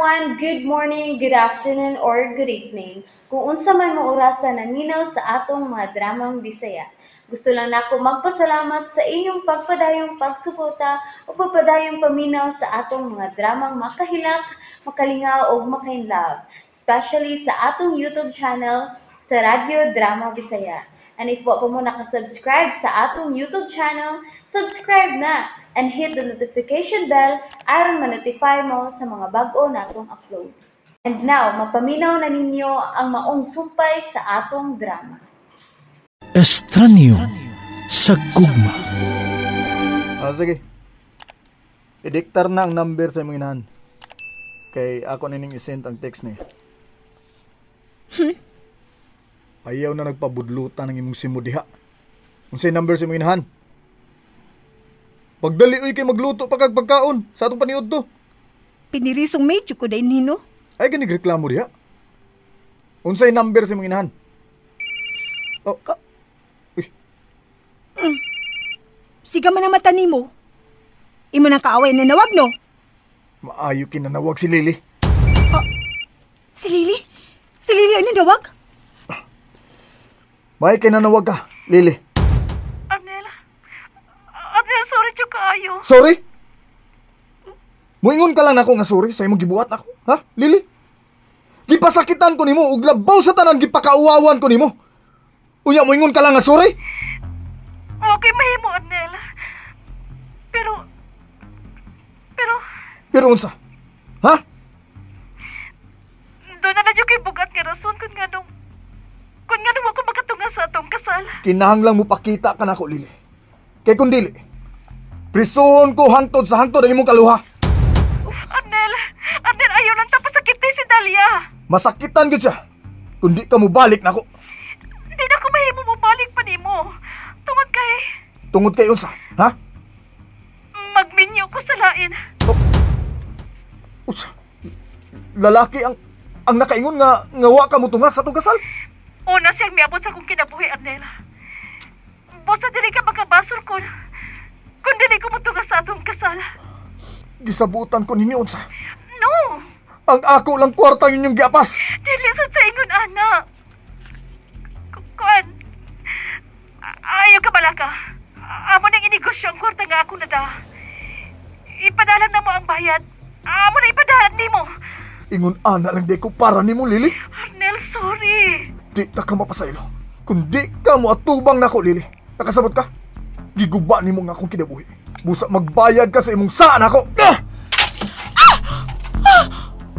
Everyone! Good morning, good afternoon, or good evening. Kung unsa man mo orasa naminaw sa atong mga dramang Bisaya. Gusto lang nako magpasalamat sa inyong pagpadayong pagsuporta o pagpadayong paminaw sa atong mga dramang makahilak, makalingaw o makainlove, especially sa atong YouTube channel sa Radyo Drama Bisaya. And if wa pa mo nakasubscribe sa atong YouTube channel, subscribe na and hit the notification bell aron ma-notify mo sa mga bag-o natong uploads. And now, mapaminaw na ninyo ang maong sumpay sa atong drama. Estranyo sa gugma. Sige. Idiktar na ang number sa imong inahan. Kay ako nining isend ang text niya. Ayaw na nagpabudlutan ang imong simo diha. Unsay number sa imong inahan? Pagdali oy kay magluto pa kag pagkaon sa atong paniud to. Pinirisong medyo ko dahil nino. Ay ganig reklamo diha. Unsay number sa imong inahan? Oh. Uy. Siga man ang mata nimo. Imo nang kaaway na nawag no. Maayo kinanawag si Lily. Oh, si Lily? Si Lily ay nanawag? May kinanawag ka, Lily. Arnel, Arnel, sorry jud kaayo. Sorry? Muingon ka lang nako nga sorry sa imong gibuhat nako, ha, Lily? Gipasakitan ko nimo ug labaw sa tanan gipakauwawan ko nimo. Unya muingon ka lang nga sorry? Okay, mahimo, Arnel. Pero Pero unsa? Ha? Doon na jud kay bugat nga rason kun nganong ako makatunga sa atong kasal. Kinahanglang mo pakita ka nako, Lily. Kay kun dili, prisuhon ko hangtod sa hangtod ang imong kaluha. Arnel, Arnel, ayaw lang ta pasakit si Dalia. Masakitan gud siya kun di ka mobalik nako. Di na ko mahimo mobalik pa nimo. Tungod kay unsa? Ha? Magminyo ko sa lain. Oh. Unsa? Lalaki ang nakaingon nga wa ka motunga sa atong kasal? Una siyang miabot sa akong kinabuhi, Arnel. Bosa dili ka makabasol kon dili ko motunga sa atong kasal. Gisabutan ko ninyo unsa? No. Ang ako lang kwarta inyong giapas. Dili sa ingon ana. Kuan. Ayaw ka balaka. Amo nang inegosyo ang kwarta nga ako nada. Ipadala na mo ang bayad. Amo na ipadala nimo. Ingon ana lang di ko para nimo, Lily. Arnel, sorry. Di ta ka mapasaylo. Kung di ka mo atubang nako, Lily. Nakasabot ka? Giguba nimo nga akong kinabuhi. Busa magbayad ka sa imong saan ako. Ah! Ah! Ah!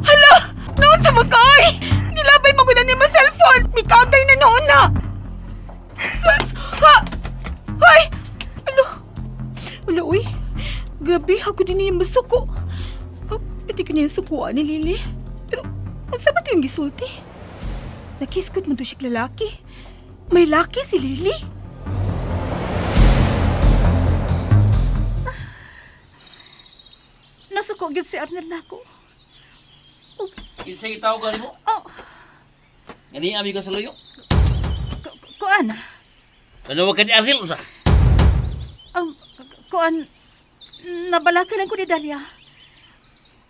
Hala! Noon sa makay! Nilabay mo ko na nimo cellphone! Mikagay na noon na! Sus! Ha! Ay! Alo! Alo, uy! Grabe, ako din niya masuko. Oh, pwede ka niya sukuan ni Lily. Pero, saan ba ito yung gisulti? Nakiskot mo to siya lalaki. May laki si Lily. Nasuko gid si Arnel nako. Oh. Kinsa gitawag ka nimo? Oh. Ngani ami ka sa luyo? Kuan. Nanawag ka ni Arnel usa? Kuan, nabalaka lang ko ni Dalia.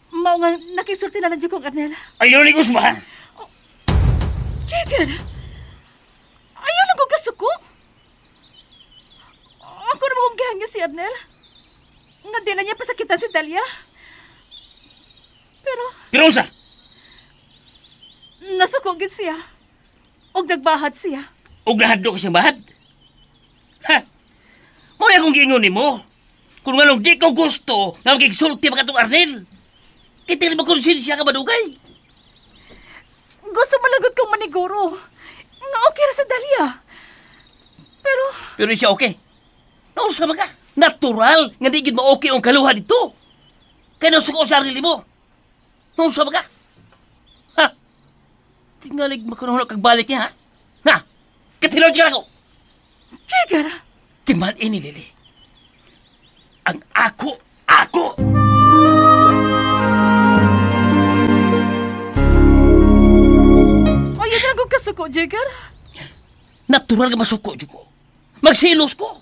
Mao nga nakisulti na lang jud kong Arnel. Ayaw ni Guzman. Oh. Jigger. Ayaw lang kong kasuko. Ako na kong gihangyo si Arnel. Nga di na niya pasakitan si Dalia. Pero unsa? Nasuko gid siya. Og nagbahad siya. Og nahadlok siyang bahad? Ha? Mo akong giingon nimo. Kung nganong di ko gusto nga magigsulti pa katong Arnel. Kay ba konsensya ka madugay? Gusto malagot kong maniguro. Nga okay ra sa Dalia. Pero siya okay. Nausa ba ka? Natural nga di gid mo okay ang kaluha dito. Kay nasuko sa Arnel mo. Nausa ba ka? Ha? Tingalig makunahon kag balik niya, ha? Ha? Katilaw ka ako! Jigger! Timan ini, Lily. Ang ako, ako! Ayaw na akong kasuko, Jigger. Natural ka masuko, Jugo. Magsilos ko.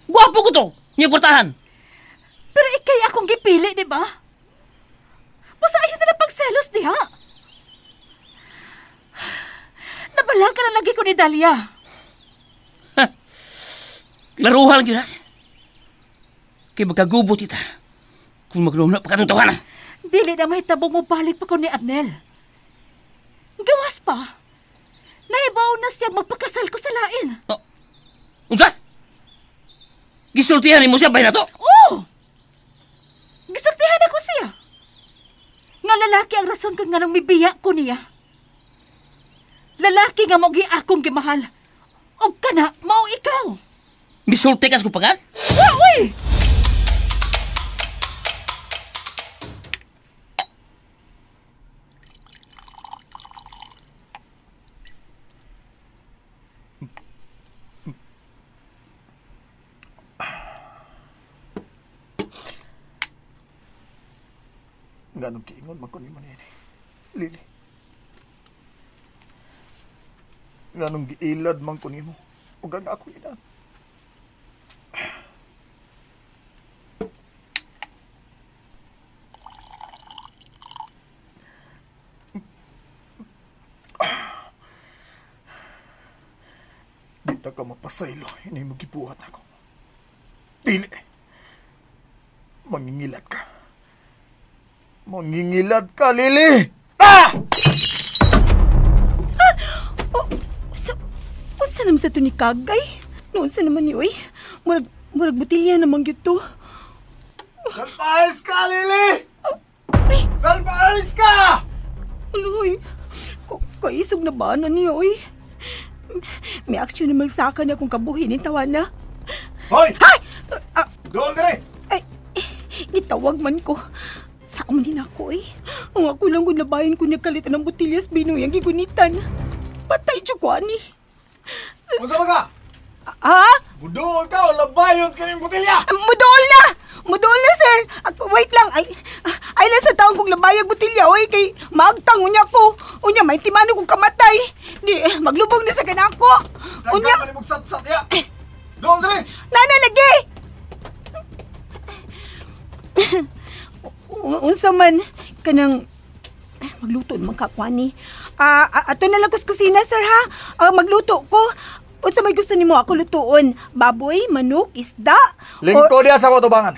Gwapo ko to. Niya kwartahan. Pero ikay akong gipili, di ba? Basta ayaw na lang pagselos diha. na lagi ko ni Dahlia. Ha? Laruhan gyud ha. Kay magkagubot kita. Kung magluna pa katong tawanan. Dili na mahitabo mo balik pa ko ni Arnel. Gawas pa. Naibaw na siya magpakasal ko sa lain. Oh. Unsa? Gisultihan nimo siya bay na to? Oo! Gisultihan ako siya. Nga lalaki ang rason kung nganong mibiya ko niya. Lalaki nga mao gi akong gimahal. Og kana mao ikaw. Misulti ka sa kupangan? Wa oy! Ganong kiingon man ko nimo niini, Lily. Ganong giilad man ko nimo ug ang akong ina. Di ta ka mapasaylo, ini mo gibuhat ako. Dili. Mangingilad ka. Mangingilad ka, Lily! Ah! Ah! Oh, usa naman sa to ni Kagay? Noon sa naman ni, uy. Murag butilya naman gyud to. Salpaes ka, Lily! Oh, ay! Salpaes ka! Uloy, kaisog na ba na niya, uy? May aksyon na magsaka na kung kabuhin ni tawana. Hoy! Hay! Doon ka rin! Ay, gitawag man ko. Saan din ako eh. Ang ako lang kung labahin ko nagkalitan ng botilyas binoy ang gigunitan. Patay siya ko, ani. Unsa ba ka? Ha? Muduol ka o labayon ka ng botilya? Muduol na! Muduol na, sir! Wait lang. Ay lang sa taong kong labayag botilya, oy. Kay maagtang unya ko. Unya, may timano kong kamatay. Di, maglubog na sa kanako. Unya. Daghan man sat-sat ya. Duol diri! Nana, lagi! Unsa man kanang magluto naman ka kwani. Ato na lang kus kusina sir ha. Magluto ko. Unsa may gusto nimo ako lutuon? Baboy, manok, isda? Lingkod diha sa kutubangan.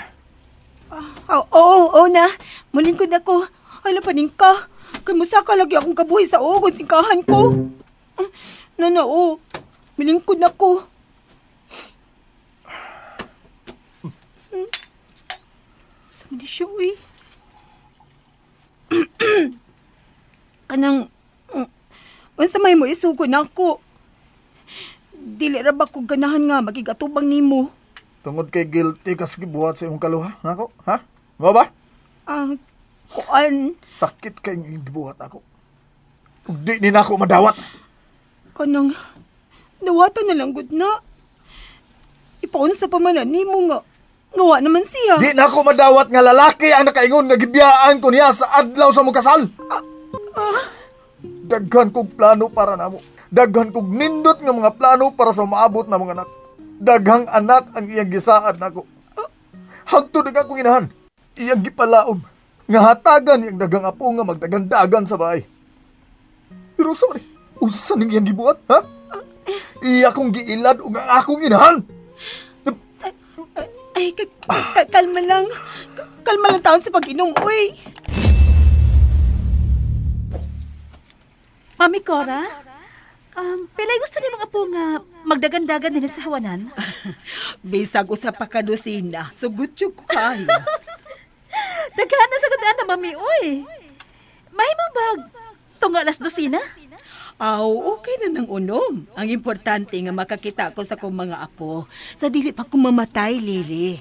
Oo na. Mulingkod ako. Hala paning ka. Kay musaka lagi akong kabuhi sa ugon singkahan ko. Nana oh. Mulingkod ako. Sa man siya uy. Kanang unsa may mo isugo nako. Dili ra ba ko ganahan nga magigatubang nimo. Tungod kay guilty kas gibuhat sa imong kaluha nako, ha? Mao ba? Kuan. Sakit kay gibuhat nako. Ug di ni nako madawat. Kanang dawatan na lang gud na. Ipaunsa pa man nimo nga ngawa naman siya. Di na ako madawat nga lalaki ang nakaingon nga gibiyaan ko niya sa adlaw sa mong kasal. Daghan kog plano para namo. Daghan kog nindot nga mga plano para sa maabot na mga anak. Daghang anak ang iyang gisaad nako. Hangtod ang akong inahan. Iyang gipalaom nga hatagan iyang daghang apo nga magdagandagan sa bahay. Pero sa man, unsa ning iyang gibuhat, ha? Iya kong giilad ug ang akong inahan. Ay, kalma lang. Kalma lang taon sa pag-inom, uy. Mami Cora, pilay gusto ni mga po nga magdagandagan nila sa hawanan? Bisag usa pa ka dosina, sugot yun ko kayo. Daghan na sagutan na, Mami, uy. Mahimo bag tunga alas dosina? Aw, okay na ng unom. Ang importante nga makakita ko sa kong mga apo. Sa dili pa ko mamatay, Lily.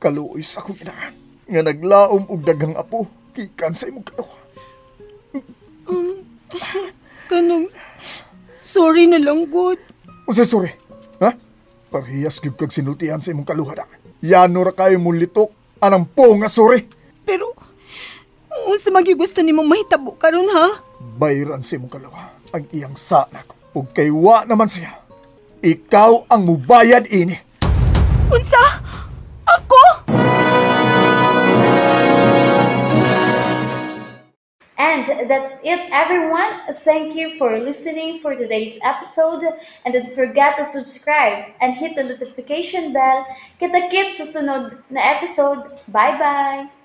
Kaluoy sa akong inahan nga naglaom og daghang apo gikan sa imong kaluha. Kanang sorry na lang gud. Unsay sorry? Ha? Parehas gyud kag sinultihan sa imong kaluha da. Yano ra kayo mo litok anang po nga sorry. Pero unsa man gyud gusto nimo mahitabo karon ha? Bayran sa imong kaluha ang iyang sa nako. Ug kay wa naman siya. Ikaw ang mubayad ini. Unsa? Ako? And And that's it, everyone. Thank you for listening for today's episode. And don't forget to subscribe and hit the notification bell. Kita-kits sa sunod na episode. Bye-bye!